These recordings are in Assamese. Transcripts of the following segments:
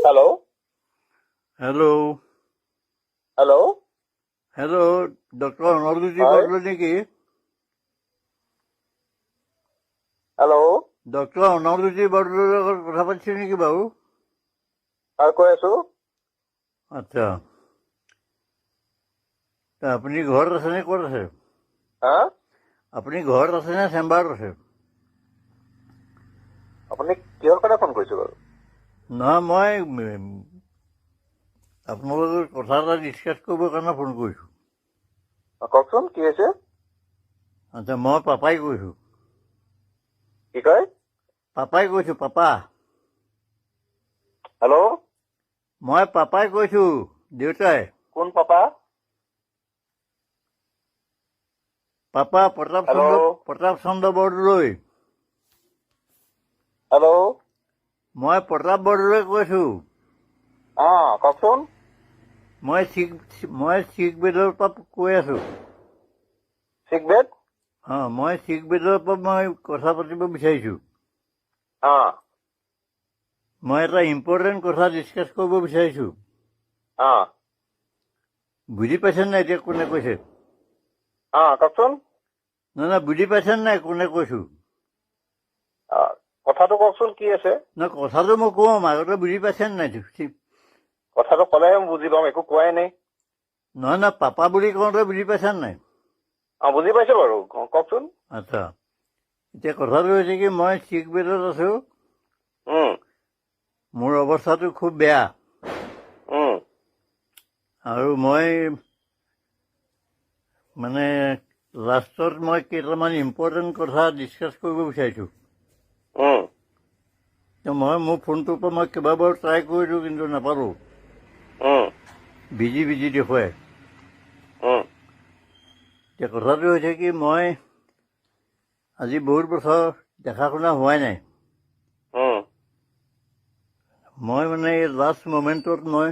Hello. Hello. Hello. Hello, doctor Anarjyoti হয়। বৰদলৈ নেকি? হেল্ল'। ডক্টৰ অনৰজ্যোতি বৰদলৈৰ লগত কথা পাতিছোঁ নেকি বাৰু? হয়, কৈ আছো। আচ্ছা, আপুনি ঘৰত আছেনে, ক'ত আছে? হা? আপুনি ঘৰত আছেনে চেম্বাৰত আছে? আপুনি কিহৰ কাৰণে ফোন কৰিছে বাৰু? নহয়, মই আপোনাৰ লগত কথা এটা ডিছকাছ কৰিবৰ কাৰণে ফোন কৰিছোঁ। কওকচোন, কি হৈছে? আচ্ছা, মই পাপাই কৈছোঁ। কি কয়? পাপাই কৈছোঁ, পাপা। হেল্ল'। মই পাপাই কৈছোঁ, দেউতাই। কোন papa? Papa Pratap Chandra. Hello'. Pratap Chandra Bordoloi. Hello'. মই প্ৰতাপ বৰদলৈ কৈছোঁ। কওকচোন। মই চিক বেডৰ পৰা কৈ আছোঁ। Sick bed? মই চিক বেডৰ পৰা মই কথা পাতিব বিচাৰিছোঁ। মই এটা ইম্পৰ্টেণ্ট কথা ডিছকাছ কৰিব বিচাৰিছোঁ। বুজি পাইছে নাই এতিয়া কোনে কৈছে? কওকচোন। নহয় নহয়, বুজি পাইছে নাই কোনে কৈছোঁ? কথাটো কওকচোন, কি আছে? নহয়, কথাটো মই কম, আগতে বুজি পাইছে নাই? কথাটো ক'লেহে মই বুজি পাম, একো কোৱাই নাই। নহয় নহয়, পাপা বুলি কওঁতে বুজি পাইছে নাই? বুজি পাইছো বাৰু, কওকচোন। আচ্ছা, এতিয়া কথাটো হৈছে কি, মই চিক বেডত আছোঁ। মোৰ অৱস্থাটো খুব বেয়া। আৰু মই মানে লাষ্টত মই কেইটামান ইম্পৰ্টেণ্ট কথা ডিছকাছ কৰিব বিচাৰিছোঁ। মই মোৰ ফোনটোৰ পৰা মই কেইবাবাৰো ট্ৰাই কৰিলোঁ, কিন্তু নাপালোঁ। বিজি বিজি দেখুৱাই। এতিয়া কথাটো হৈছে কি, মই আজি বহুত বছৰ দেখা শুনা হোৱাই নাই। মই মানে এই লাষ্ট মমেণ্টত মই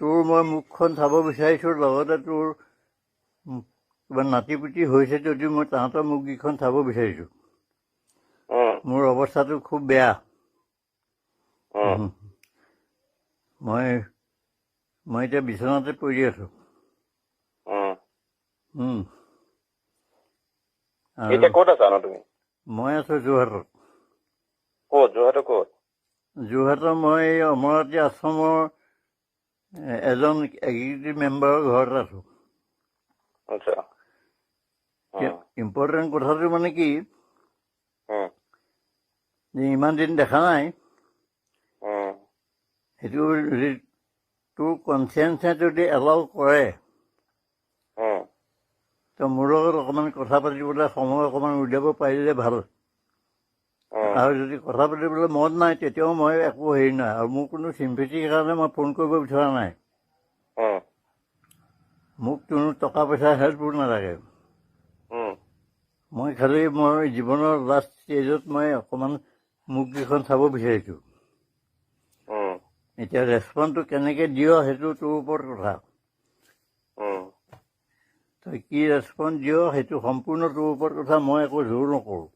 তোৰ মই মুখখন চাব বিচাৰিছোঁ, লগতে তোৰ কিবা নাতি পুতি হৈছে যদি মই তাহাঁতৰ মুখকেইখন চাব বিচাৰিছোঁ। মোৰ অৱস্থাটো খুব বেয়া। মই মই এতিয়া বিচনাতে পৰি আছোঁ। আৰু এতিয়া ক'ত আছা ন তুমি? মই আছোঁ যোৰহাটত। ক'ত যোৰহাটৰ ক'ত? যোৰহাটৰ মই এই অমৰাতী আশ্ৰমৰ এজন এক্সিকিউটিভ মেম্বাৰৰ ঘৰত আছোঁ। আচ্ছা। ইম্পৰ্টেণ্ট কথাটো মানে কি যে ইমান দিন দেখা নাই, সেইটো যদি তোৰ কনচিয়েঞ্চে যদি এলাউ কৰে, তো মোৰ লগত অকণমান কথা পাতিবলৈ সময় অকণমান উলিয়াব পাৰিলে ভাল। আৰু যদি কথা পাতিবলৈ মন নাই, তেতিয়াও মই একো হেৰি নাই, আৰু মোৰ কোনো চিম্পেথিৰ কাৰণে মই ফোন কৰিব বিচৰা নাই। মোক কোনো টকা পইচা হেল্পো নালাগে। মই খালি মই জীৱনৰ লাষ্ট ষ্টেজত মই অকণমান মুখকেইখন চাব বিচাৰিছোঁ। এতিয়া ৰেচপন্সটো কেনেকৈ দিয়, সেইটো তোৰ ওপৰত কথা। তই কি ৰেচপন্স দিয়, সেইটো সম্পূৰ্ণ তোৰ ওপৰত কথা, মই একো জোৰ নকৰোঁ।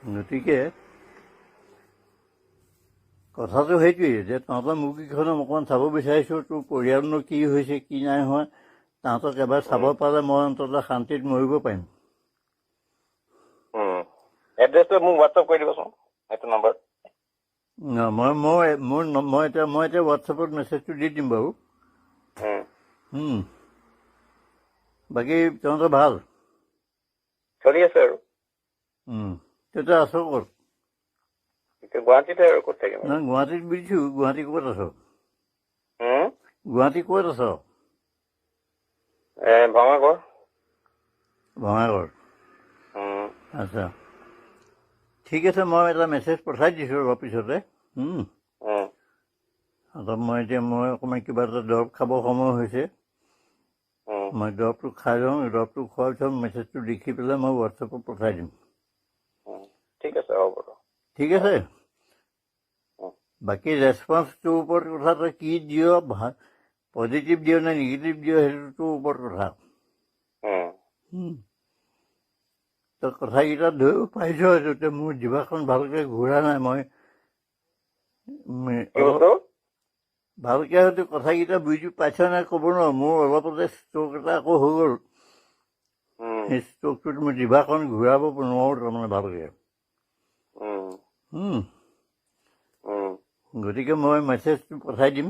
গতিকে কথাটো সেইটোৱেই যে তহঁতৰ মুখকেইখনক অকণমান চাব বিচাৰিছোঁ, তোৰ পৰিয়ালনো কি হৈছে কি নাই হোৱা, তাহাঁতক এবাৰ চাব পালে মই অন্ততঃ শান্তিত মৰিব পাৰিম। এড্ৰেছটো মোক হোৱাটছআপ কৰি দিবচোন এইটো নম্বৰত। মই মই মোৰ মই এতিয়া হোৱাটছএপত মেছেজটো দি দিম বাৰু। বাকী তহঁতৰ ভাল? চলি আছে আৰু। তেতিয়া আছ ক'ত? এতিয়া গুৱাহাটীতে, আৰু ক'ত থাকিম আৰু? নহয়, গুৱাহাটীত বুজিছোঁ, গুৱাহাটী ক'ত আছ? গুৱাহাটী ক'ত আছ? ভঙাগড়। ভঙাগড়। আচ্ছা, ঠিক আছে, মই এটা মেছেজ পঠাই দিছোঁ অলপ পিছতে। অলপ মই এতিয়া মই অকণমান কিবা এটা দৰৱ খাব সময় হৈছে। মই দৰৱটো খাই লওঁ, দৰৱটো খোৱাৰ পিছত মেছেজটো লিখি পেলাই মই হোৱাটছএপত পঠাই দিম। ঠিক আছে, হ'ব বাৰু। ঠিক আছে। বাকী ৰেচপন্সটোৰ ওপৰত কথা, তই কি দিয়, পজিটিভ দিয় নে নিগেটিভ দিয়, সেইটো তোৰ ওপৰত কথা। তই কথাকেইটা ধৰিব পাৰিছ হয়তো, মোৰ জিভাখন ভালকে ঘূৰা নাই। মই কি অলপ বস্তু? ভালকে হয়তো কথাকেইটা বুজি পাইছ নাই ক'ব নোৱাৰো। মোৰ অলপতে ষ্ট্ৰক এটা আকৌ হৈ গ'ল। সেই ষ্ট্ৰকটোত মই জিভাখন ঘূৰাব নোৱাৰো তাৰমানে ভালকে। গতিকে মই মেছেজটো পঠাই দিম।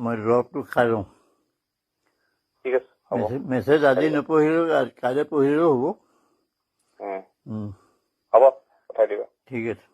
মই দৰৱটো খাই লওঁ। ঠিক আছে, হ'ব। মেছেজ আজি নপঢ়িলেও কাইলৈ পঢ়িলেও হ'ব। হ'ব, পঠাই দিবা। ঠিক আছে।